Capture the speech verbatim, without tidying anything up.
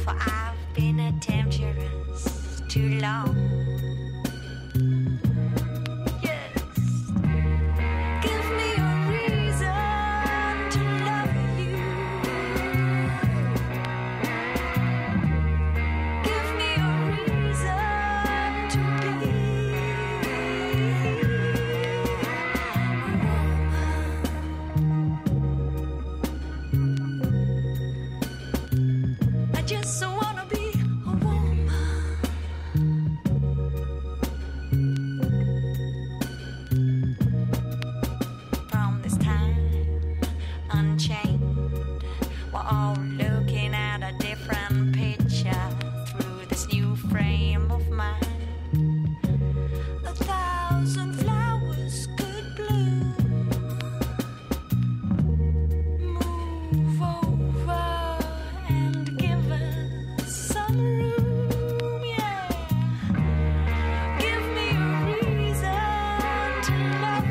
But I've been a temptress too long. Yes. Give me a reason to love you. Give me a reason to be a woman. I just wanna be a woman. From this time unchained, we're all looking at a different picture through this new frame of mind. A thousand flowers could bloom. Move over and give us some room, yeah. Give me a reason to love